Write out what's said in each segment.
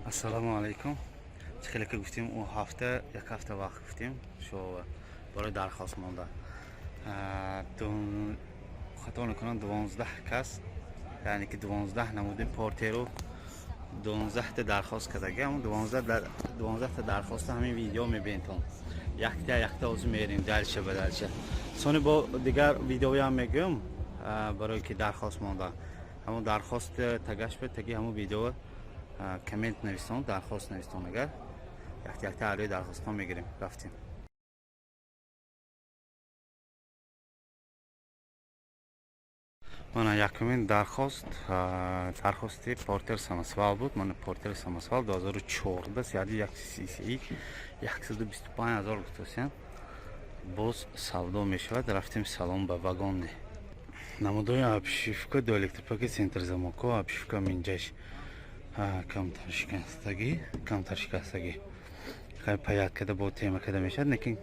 Ассалому алайкум. Чӣ хеле ки гуфтем, ӯ ҳафта як ҳафта вақт гуфтем шо барои дархост монда. Хато накунам, 12 кас, яъне ки 12 намуди Портеру 12та дархост кардаги. Ҳамн 12та дархоста ҳамин видео мебинетон. Якта якта ҳозир мерем дальше ба дальше. Сони бо дигар видеоям мегӯям, барое ки дархост монда. Ҳамон дархост тагаш ба таги ҳамон видео коммент нависон, дархост нависон, агар якта якта алои дархостҳо мегирем. Рафтем. Мана якумин дархост, дархости Портер самосвал буд. Мана Портер самосвал 2014, сиади 133, 125 ҳазор гуфтосиям, боз савдо мешавад. Рафтем салон ба вагонне. Намудои обшивка до электропакет, центр замоко, обшивка минҷаш камтар шикастагӣ, камтар шикастагӣ. Хай, паят када, бо тема када мешавад, лекин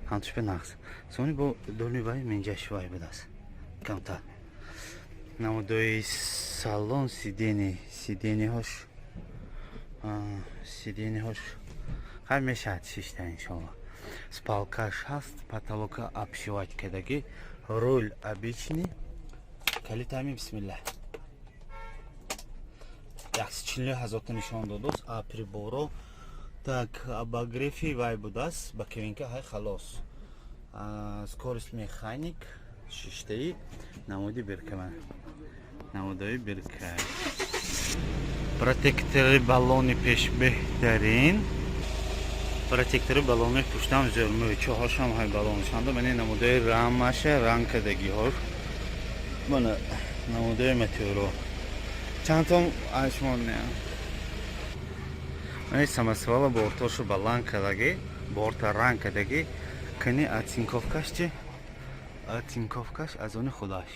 ҳамтуш бе нақс. Сони бо дони вай минҷаш вай будааст камтар. Намудои салон, сиденье, сиденьеҳош хай, мешавад шишта, иншоалло. Спалкаш ҳаст, потолока обшивать кардагӣ, руль обычный, калитами бисмиллах. 149 ҳазорта нишон додост. А приборо так, обогреви вай будааст, боковинка ҳай, халос. Скорость механик, шиштаи, намуди бирка, намудои бирка, протектори баллони пеш беҳтарин, протектори баллони пуштам зӯр, мӯйчаҳошам ҳай, баллоншанда. Мани намудои рамаша, ранг кардагиҳош, мана намудои метеоро. Чандтон шумо не? Мани самосвала бортошу баланд кардагӣ, борта ранг кардагӣ. Кани оцинковкаш чи? Оцинковкаш аз они худаш,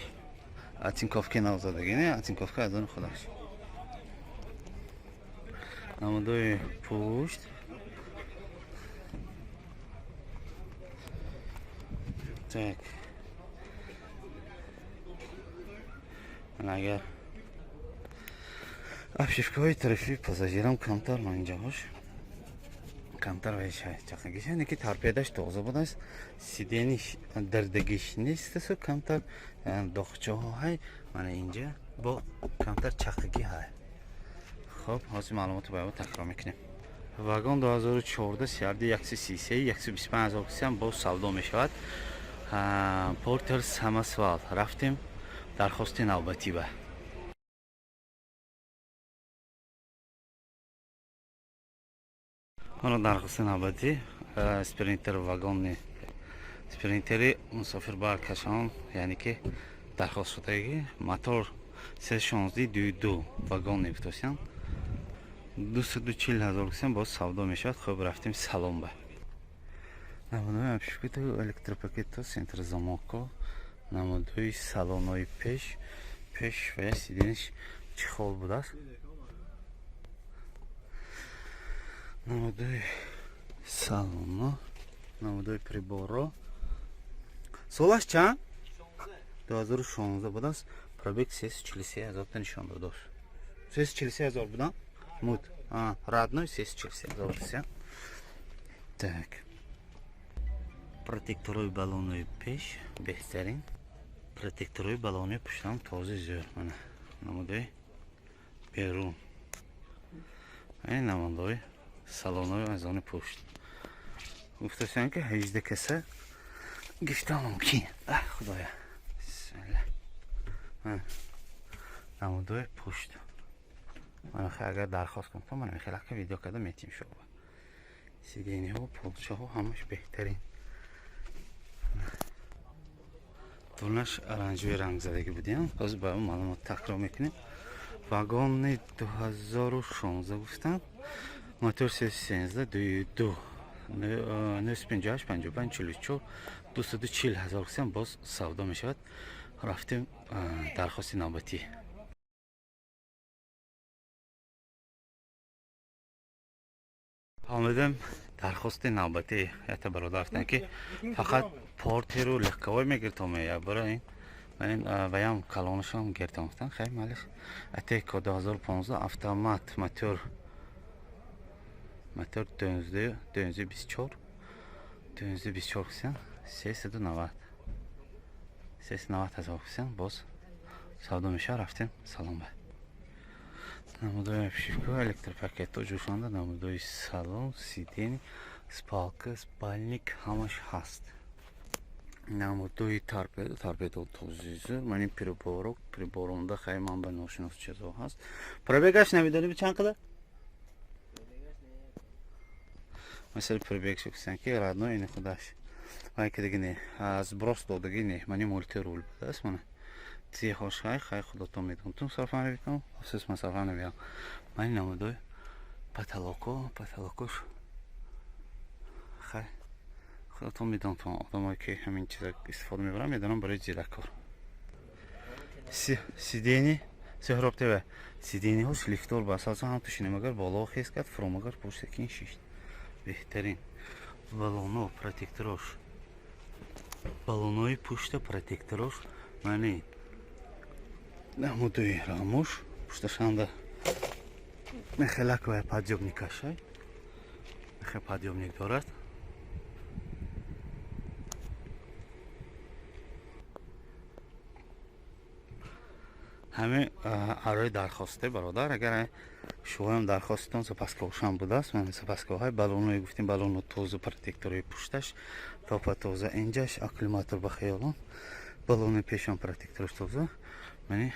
оцинковки навзадагӣ, не, оцинковка аз они худаш. Намудои пушт. Так, агар обшивкаҳои тарафи пассажирам камтар манҷаҳош камтар чақагиша, ки торпедаш тоза будааст, сидениш дардагиш нестасу камтар доғчаҳо ҳай. Мана инҷа бо камтар чақагӣ ҳай. Хоб, ҳозир маълумотро ба такрор мекунем. Вагон 2014, CRD 133, 125 ҳазор кисиам, боз савдо мешавад. Портер самосвал. Рафтем дархости навбатӣ ба. Ҳоно дархости навбатӣ Спринтер вагонни, Спринтери мусофирбаркашон, яъне ки дархост шудагӣ, мотор 316 ду вагон гуфтосиям, 240 ҳазор кисиам, боз савдо мешавад. Хуб, рафтем салон ба. Намудои обшивкато, электропакето, центр замоко, намудои салонои пеш ва я сидениш чехол будааст. Намудои салоно, намудои приборо. Солаш чанд? 2016 будааст, пробег 343 ҳазорта нишон додошт. 343 ҳазор будам муд родной, 343 ҳазор. Так, протекторои баллонои пеш беҳтарин, протекторои баллонои пуштам тоза, зӯр. Мана намудои берун, намудои салонои аз они пушт. Гуфтасиам, ки 18 каса гифта мумкин. Худоя, бисмилла. Намудои пушт. Агар дархост кунам, мана мехелака видео карда метим шуба. Сиденьеҳо, полчаҳо ҳамаш беҳтарин. Дунаш оранжевый рангзадагӣ будиам. Ҳозир ба маълумот такрор мекунем. Вагони 2016 гуфтам, мотор 313 дуи ду, 958 55 44, 240 ҳазор кисам, боз савдо мешавад. Рафтем дархости навбатӣ. Омадем дархости навбатӣ. Якта бародар гуфтанд, ки фақат Портеру легковой мегиртом, бара ин ваям калонашам гиртам. Гуфтанд, хай, малиш. Атеко 2015, автомат, мотор. Мотор 19 24, 19 24 кисян, 390, 390 ҳазор кисян, боз савдо мешава. Рафтем салон ба. Намудои обшивка, электропакетҳо ҷӯшонда, намудои салон, сиденье, спалка, спальник ҳамаш ҳаст. Намудои торпедо, торпедо тозизу. Ман ин приборо, приборонда хай ман ба ношинос чизо ҳаст. Пробегаш намедонӣ чанд қадар? Масалан, пробег шуксан ки родной ини худаш. Вай ки диги не, сброс додагӣ не, мани мультируль будааст мана. Цехош хай худатон медонтун сарфа мебитам, афсӯс ман сарфа намебиям. Мани намудои потолоко, потолокош хай худатон медонтон, одамое ки ҳамин чиза истифода мебаранд, медонам барои зираккор. Сиденье Сеҳроб ТВ. Сиденьеҳо шлифтор ба асосан ҳам тушинем, агар боло хез кард, фуромагар пушт секин шишт. Беҳтарин. Балоно протекторош. Балонои пушта протекторош мани намудои рамош пушташанда мехелак ва подъёмникашай. Мехе подъёмник дорад. Ҳамин арои дархосте, бародар, агар шумоям дархоститон запаскаҳошам будааст, ман запаскаҳои балоное гуфтем, балоно тоза, протекторои пушташ топа тоза, инҷаш аккумулятор ба хаёлон, балони пешам протектораш тоза, мани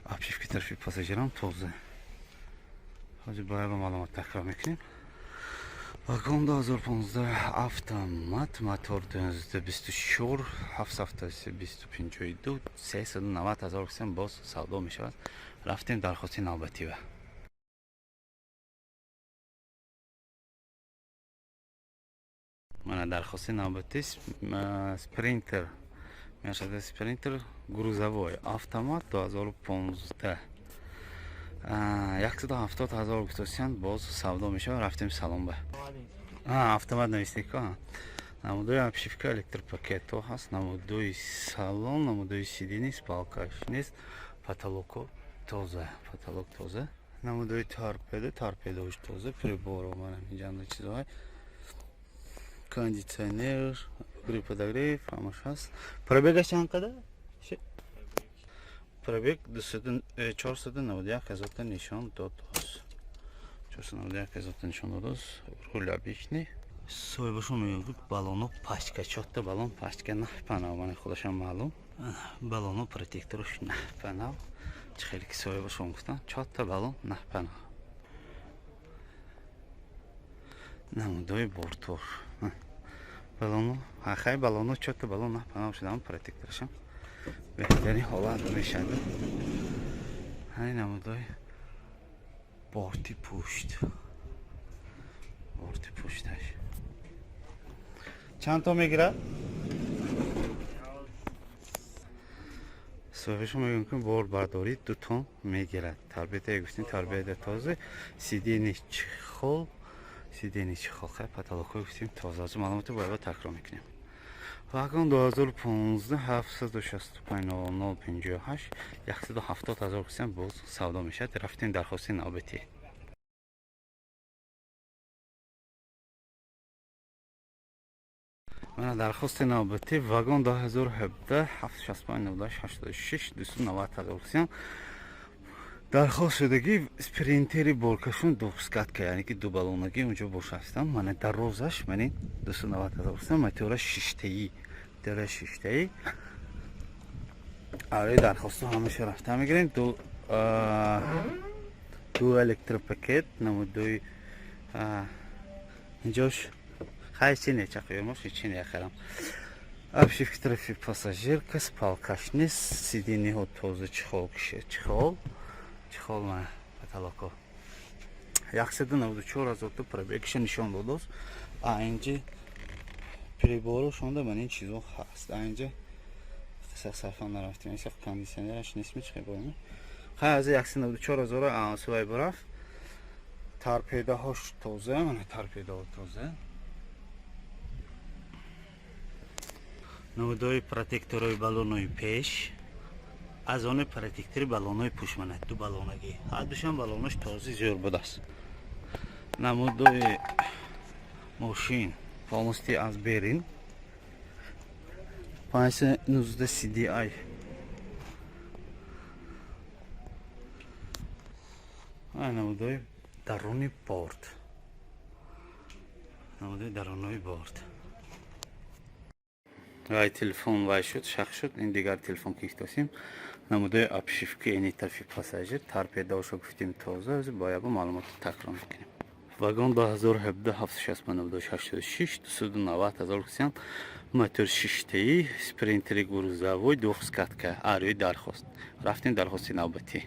обшивки тарафи пассажирам тоза. Ҳозир бояд ба маълумот такрор мекунем. Вагон 2015, автомат, мотор 24, 752, 390 ҳазор кисем, боз савдо мешавад. Рафтем дархости навбатива. Мана дархости навбатӣ Спринтер мешавад, Спринтер грузовой, автомат, 2015, 170 ҳазор гуфтосиянд, боз савдо мешавад. Рафтем салон ба. Автомат навистеко. Намудои обшивка, электропакетҳо ҳаст, намудои салон, намудои сиденье, спалкаш нест, потолоко тоза, потолок тоза, намудои торпедо, торпедош тоза, приборо мана инҷанда чизҳои кондитсионер, подогрев ҳамаш ҳаст. Пробегаш чанд қадар? Пробег 491 ҳазорта нишон додааст, 491 ҳазорта нишон додааст. Руль обычный. Соҳибашон мегӯяд, ки балоно пачка, чотта балон пачка наҳпанав, мана худашам маълум, балоно протекторош наҳпанав. Чӣ хеле ки соҳибашон гуфтанд, чотта балон наҳпанав. Намудои бортор, балоно хай, балоно чотта балон наҳпанав шудам, протекторашам беҳтарин ҳолат мешавад. Ҳамин намудои борти пушт, борти пушташ чанд то мегирад? Соҳибашон мегӯям, ки борбардорӣ 2 тон мегирад. Торпеда гуфтем, торпеда тоза, сиденье чехол, сиденье чехол, хай потолокҳои гуфтем тоза. Аз маълумоти бояд такрор мекунем. Вагон 2015, 765 00 58, 170 ҳазор кисем, боз савдо мешавад. Рафтем дархости навбатӣ. Мана дархости навбатӣ вагон 2017, 765 98 86, 290 ҳазор кисем дархост шудагӣ. Спринтери боркашон двухскатка, яъне ки дубалонагӣ унҷо бошастам. Мана дарозаш мани 290 ҳазор кисем, мотора шиштаӣ, мотора шиштаӣ. Арои дархосту ҳамаша рафта мегирем. Ду электропакет, намудои инҷош хай чи не чақиёмош чи не харам. Обшивки тарафи пассажирка, спалкаш нест, сиденьеҳо тоза, чехол, чехол, чехол, мана потолоко. 194 ҳазорта пробегша нишон додааст. А инҷи приборошонда ман ин чизо ҳаст. А инҷа сарфа нарафтем, кондитсионераш нест, мечхе боем. Хай аз 194 ҳазора сувай бурафт. Торпедаҳош тоза, мана торпедаҳо тоза. Намудои протекторои балонои пеш, аз они протектори балонои пушт, мана ду балонагӣ, ҳардушам балонош тоза, зӯр будааст. Намудои мошин полностью аз берин 519 CDI. Намудои даруни борт, намудои дарунои борт. Вай телефон вай шуд, шах шуд. Ин дигар телефон кифтосим. Намудои обшивки ини тарафи пассажир, торпедаошо гуфтем, тоза. Бо ябо маълумотро такрор мекунем. Вагон 2017, 769, 86, 290 ҳазор кусиям, мотор шиштаи, спринтери грузовой, двухскатка. Арӯи дархост рафтем, дархости навбатӣ.